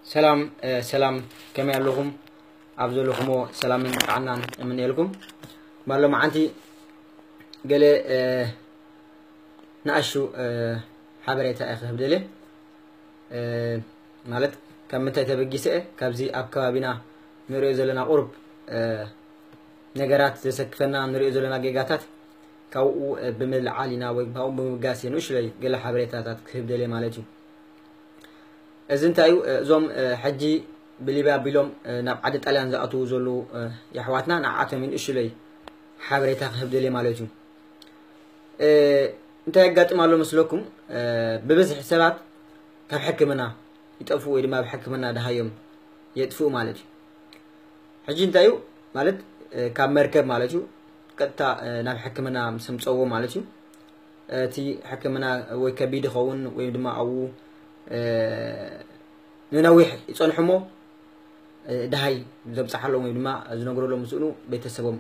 ሰላም ሰላም፣ ከመይ ኣለኹም? ኣብ ዘለኹሞ ሰላምን ጥዕናን እምነየልኩም። ባሎ መዓንቲ ገለ ንኣሹ ሓበሬታ እየ ክህብ ደልየ። ማለት ካብ ምንታይ ተበጊሰ እየ? ካብዚ ኣብ ከባቢና ንሪኦ ዘለና ቁሩብ ነገራት ዘሰክፈና ንሪኦ ዘለና ጌጋታት ካብኡ ብምልዓል ኢና ወይ ካብኡ ብምብጋስ እየ ንእሽለይ ገለ ሓበሬታታት ክህብ ደልየ ማለት እዩ። እዚ እንታይ እዩ? እዞም ሕጂ ብሊብያ ኣቢሎም ናብ ዓዲ ጣልያን ዝኣትዉ ዘለዉ የሕዋትና ንዓኣቶም እዩ ንእሽለይ ሓበሬታ ክህብ ደልየ ማለት እዩ። እንታይ የጋጥም ኣሎ መስለኩም? ብብዝሒ ሰባት ካብ ሕክምና ይጠፍኡ ወይ ድማ ኣብ ሕክምና ድሃዮም የጥፍኡ ማለት እዩ። ሕጂ እንታይ እዩ ማለት ካብ መርከብ ማለት እዩ ቀጥታ ናብ ሕክምና ምስ ኣምፀዎ ማለት እዩ። እቲ ሕክምና ወይ ከቢድ ይኸውን ወይ ድማ ኣብኡ ንነዊሕ ይፀንሑ እሞ ድሃይ ዘብፅሓሎም ወይ ድማ ዝነግረሎም ምስእኑ ቤተሰቦም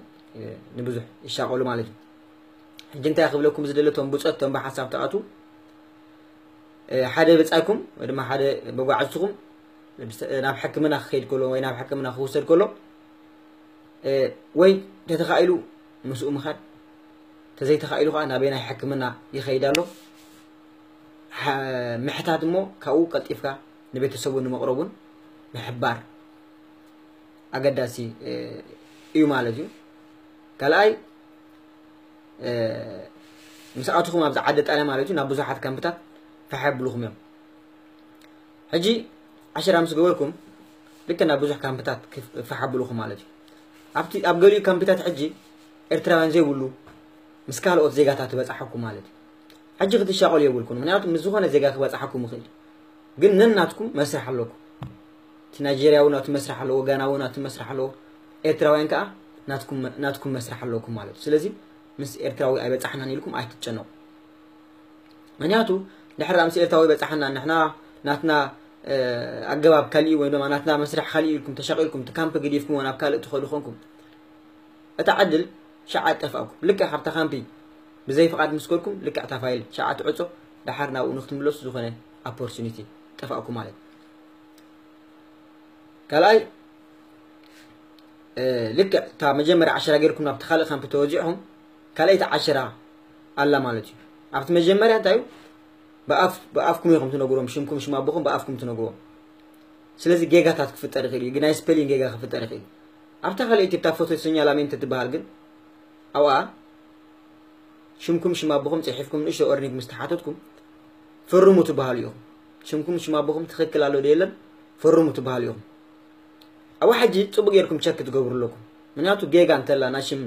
ንብዙሕ ይሻቀሉ ማለት እዩ። ሕጂ እንታይ ክብለኩም ዝደለቶም ብፆት ቶም ብሓሳብ ተኣቱ ሓደ ብፃይኩም ወይ ድማ ሓደ መጓዕዝትኩም ናብ ሕክምና ክኸይድ ከሎ ወይ ናብ ሕክምና ክውሰድ ከሎ ወይ ተተኻኢሉ ምስኡ ምኻድ፣ ተዘይተኻኢሉ ከዓ ናበይ ናይ ሕክምና ይኸይድ ኣሎ ምሕታት እሞ ካብኡ ቀልጢፍካ ንቤተሰቡን ንመቕረቡን ምሕባር ኣገዳሲ እዩ ማለት እዩ። ካልኣይ ምስ ኣትኹም ኣብዚ ዓዲ ጣልያ ማለት እዩ ናብ ብዙሓት ካምፕታት ፋሕ የብልኹም እዮም። ሕጂ ዓሸራ ምስ ገበርኩም ልክ ናብ ብዙሕ ካምፕታት ፋሕ ኣብልኹም ማለት እዩ። ኣብቲ ኣብ ገሊኡ ካምፕታት ሕጂ ኤርትራውያን ዘይብሉ ምስ ካልኦት ዜጋታት ይበጻሓኩም ማለት እዩ። ሕጂ ክትሻቐሉ የብልኩም፣ ምክንያቱ ምስ ዝኾነ ዜጋ ክበጻሓኩም ይኽእል። ግን ነናትኩም መስርሕ ኣለኩም። እቲ ናይጀርያዊ ናቱ መስርሕ ኣለዎ፣ ጋናዊ ናቱ መስርሕ ኣለዎ፣ ኤርትራውያን ከዓ ናትኩም ናትኩም መስርሕ ኣለኩም ማለት እዩ። ስለዚ ምስ ኤርትራዊ ኣይበጻሕናን ኢልኩም ኣይትጨነቁ። ምክንያቱ ድሕር ምስ ኤርትራዊ በጻሕና ንሕና ናትና ኣገባብ ካሊእ ወይ ድማ ናትና መስርሕ ካሊእ ኢልኩም ተሻቒልኩም እቲ ካምፕ ገዲፍኩም ናብ ካልእ ትኸዱ ኮንኩም እታ ዕድል ሸዓ ጠፍኣኩም። ልክዕ ካብታ ካምፒ ብዘይ ፍቓድ ምስ ከድኩም ልክዕ እታ ፋይል ሸዓ ትዕጾ፣ ደሓር ናብኡ ንክትምለሱ ዝኾነ ኦፖርቹኒቲ ጠፍኣኩም ማለት። ካልኣይ ልክዕ እታ መጀመርያ ዓሸራ ጌርኩም ናብቲ ካልእ ካምፕ ተወዚዕኹም ካልኣይቲ ዓሸራ ኣላ ማለት እዩ። ኣብቲ መጀመርያ እንታይ እዩ ብኣፍኩም ኢኹም ትነግሮም፣ ሽምኩም ሽም ኣቦኹም ብኣፍኩም ትነግሮም። ስለዚ ጌጋታት ክፍጠር ይኽእል እዩ፣ ናይ ስፔሊንግ ጌጋ ክፍጠር ይኽእል እዩ። ኣብታ ካልኣይቲ እታ ፎቶ ሰኛ ላሜንት ትበሃል ግን ኣብኣ ሽምኩም ሽም ኣቦኹም ጽሒፍኩም ንእሽቶ ኦርኒግ ምስ ተሓተትኩም ፈርሙ ትበሃሉ ኢኹም። ሽምኩም ሽም ኣቦኹም ትኽክል ኣሎ ዶ የለን ፈርሙ ትበሃሉ ኢኹም። ኣብኡ ሕጂ ጽቡቕ ጌርኩም ቸክ ክትገብሩ ኣለኩም። ምክንያቱ ጌጋ እንተላ ናይ ሽም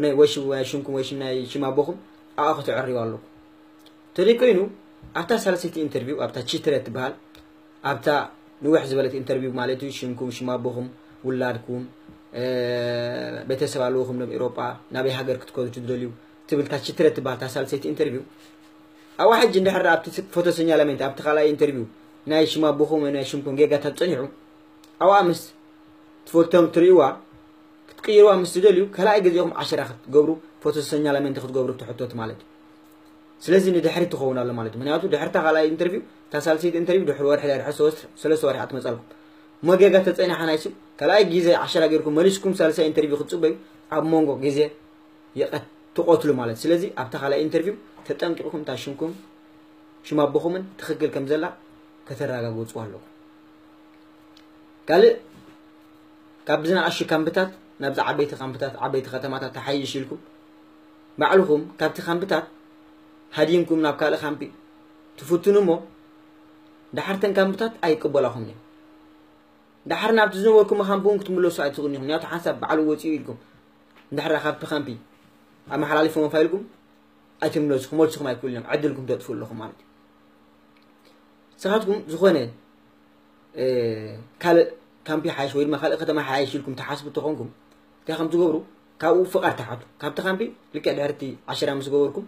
ናይ ወይ ሽም ናይ ሽምኩም ወይ ሽም ናይ ሽም ኣቦኹም ኣብኣ ክትዕርዩ ኣለኩም። ተደይ ኮይኑ ኣብታ ሳልሰይቲ ኢንተርቪው ኣብታ ቺትረ ትበሃል ኣብታ ንውሕ ዝበለት ኢንተርቪው ማለት እዩ ሽምኩም ሽም ኣቦኹም ውላድኩም ቤተሰብ ኣለውኹም ናብ ኤሮጳ ናበይ ሃገር ክትከዱ ትደልዩ ትብል እታ ቺትረ ትበሃል እታ ሳልሰይቲ ኢንተርቪው ኣብኣ ሕጂ እንድሕር ኣብቲ ፎቶ ሰኛ ላሜንት ኣብቲ ካልኣይ ኢንተርቪው ናይ ሽም ኣቦኹም ወይ ናይ ሽምኩም ጌጋታት ጸኒሑ ኣብኣ ምስ ትፈልቶም ትርእይዋ ክትቅይርዋ ምስ ትደልዩ ካልኣይ ግዜኹም ዓሸራ ክትገብሩ ፎቶ ሰኛ ላሜንት ክትገብሩ ትሕቶት ማለት እዩ። ስለዚ ንድሕሪት ትኸውን ኣሎ ማለት እዩ። ምክንያቱ ድሕርታ ካልኣይ ኢንተርቪው እታ ሳልሰይቲ ኢንተርቪው ድሕሪ ወርሒ ድሕሪ ሰለስተ ወርሒ ትመጻልኩም እሞ ጌጋ ተጸኒሓ ናይ ስም ካልኣይ ግዜ ዓሸራ ጌርኩም መሊስኩም ሳልሳይ ኢንተርቪው ክትጽበዩ ኣብ መንጎ ግዜ ትቐትሉ ማለት። ስለዚ ኣብታ ካልኣይ ኢንተርቪው ተጠንቂቕኩም እታ ሽምኩም ሽም ኣቦኹምን ትኽክል ከም ዘላ ከተረጋግጹ ኣለኩም። ካልእ ካብ ዝነኣሹ ካምፕታት ናብዚ ዓበይቲ ካምፕታት ዓበይቲ ከተማታት ተሓይሽ ኢልኩም ባዕልኹም ካብቲ ካምፕታት ሃዲምኩም ናብ ካልእ ካምፒ ትፍትኑ እሞ ዳሓርተን ካምፕታት ኣይቅበላኹም እዮም። ዳሓር ናብቲ ዝነበርኩም ካምፕ እውን ክትምለሱ ኣይትኽእሉን ኢኹም። ምክንያቱ ሓንሳብ ባዕሉ ወፂኡ ኢልኩም እንድሕር ካብቲ ካምፒ ኣመሓላሊፎም ፋይልኩም ኣይትምለሱ ክመልሱኹም ኣይክእሉን እዮም። ዕድልኩም ተጥፍኡ ኣለኹም ማለት እዩ። ንስኻትኩም ዝኾነ ካልእ ካምፒ ሓይሽ ወይ ድማ ካልእ ከተማ ሓይሽ ኢልኩም ትሓስቡ ተኾንኩም እንታይ ከም ትገብሩ ካብኡ ፍቓድ ትሓቱ። ካብቲ ካምፒ ልክዕ ድሕርቲ ዓሸራ ምስ ገበርኩም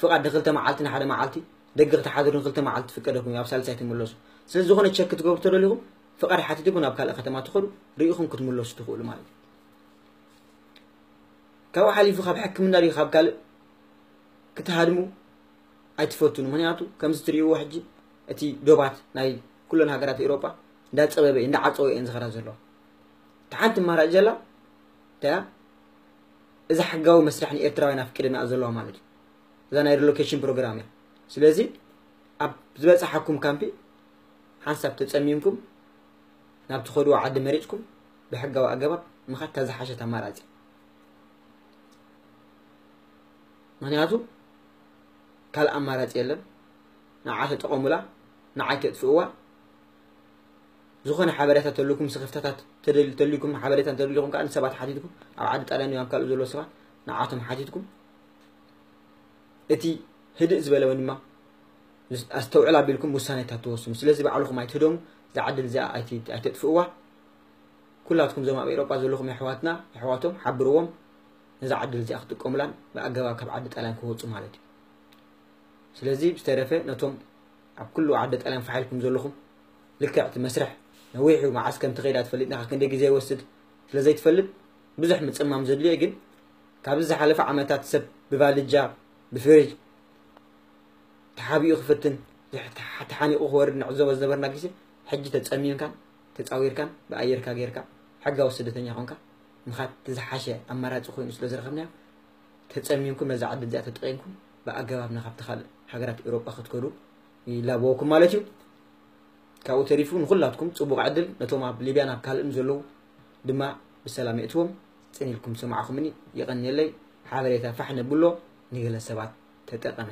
ፍቓድ ንክልተ መዓልቲ ንሓደ መዓልቲ ደገ ክትሓድሩ ንክልተ መዓልቲ ትፍቀደኩም ኣብ ሳልሳይ ትምለሱ። ስለዚ ዝኾነ ቸክ ክትገብሩ ተደሊኹም ፍቓድ ሓቲትኩም ናብ ካልእ ከተማ ትኸዱ ርኢኹም ክትምለሱ ትኽእሉ ማለት እዩ። ካብኡ ሓሊፉ ካብ ሕክምና ድዩ ካብ ካልእ ክትሃድሙ ኣይትፈትኑ። ምክንያቱ ከምዚ ትርእይዎ ሕጂ እቲ ዶባት ናይ ኩለን ሃገራት ኤውሮጳ እንዳጸበበ እንዳዓጸወ እየን ዝኸዳ ዘለዋ። እታ ሓንቲ ኣማራጭ ዘላ እንታይ እያ? እዛ ሕጋዊ መስርሕ ንኤርትራውያን ኣፍቂደና ዘለዋ ማለት እዩ። እዛ ናይ ሪሎኬሽን ፕሮግራም እያ። ስለዚ ኣብ ዝበጻሓኩም ካምፒ ሓንሳብ ተጸሚምኩም ናብ ትኸድዎ ዓዲ መሪጽኩም ብሕጋዊ ኣገባብ ምኻድ እታ ዝሓሸት ኣማራጺ። ምኽንያቱ ካልእ ኣማራጺ የለን። ንዓ ተጠቐሙላ፣ ንዓይ ተጥፍእዋ። ዝኾነ ሓበሬታ ተልኩም፣ ስኽፍታታት ተደል- ተልኩም፣ ሓበሬታ ተደሊኹም ከዓ ንሰባት ሓቲትኩም፣ ኣብ ዓዲ ጣልያን ኣብ ካልእ ዘለዉ ሰባት ንዓቶም ሓቲትኩም፣ እቲ ህድእ ዝበለ እውን ድማ ኣስተውዕል ኣቢልኩም ውሳኔታት ትወስኑ። ስለዚ ባዕልኹም ኣይትህደሙ፣ እዛ ዕድል እዚኣ ኣይት- ኣይተጥፍእዋ። ኩላትኩም እዞም ኣብ ኤውሮጳ ዘለኹም የሕዋትና የሕዋቶም ሓብርዎም፣ ነዛ ዕድል እዚኣ ክጥቀሙላን ብኣገባብ ካብ ዓዲ ጣልያን ክወፁ ማለት እዩ። ስለዚ ብዝተረፈ ነቶም ኣብ ኩሉ ዓዲ ጣልያን ፋሕ ኢልኩም ዘለኹም ልክዕ እቲ መስርሕ ነዊሑ መዓስ ከም ትኸይድ ኣይትፈልጥን ኢኻ፣ ክንደይ ግዜ ይወስድ ስለ ዘይትፈልጥ ብዙሕ ምጽማም ዘድልዮ እዩ። ግን ካብዚ ዝሓለፈ ዓመታት ሰብ ብባልጃ ብፍሪጅ ተሓቢኡ ክፍትን ተሓኒቑ ክወርድ ንዕዘቦ ዝነበርና ግዜ፣ ሕጂ ተጸሚምካን ተጻዊርካን ብኣየርካ ጌርካ ሕጋዊ ስደተኛ ኮንካ ምኻድ እቲ ዝሓሸ ኣማራጺ ኮይኑ ስለ ዝረኸብናዮ፣ ተጸሚምኩም ነዛ ዕድል እዚኣ ተጠቒምኩም ብኣገባብ ናብቲ ካልእ ሃገራት ኤውሮጳ ክትከዱ ይላበወኩም ማለት እዩ። ካብኡ ተሪፉ ንኹላትኩም ጽቡቕ ዕድል፣ ነቶም ኣብ ሊብያን ኣብ ካልእን ዘለዉ ድማ ብሰላም የእትዎም። ጽን ኢልኩም ዝሰማዕኩምኒ የቐንየለይ። ሓበሬታ ፋሕ ነብሎ፣ ንገለ ሰባት ተጠቐመ።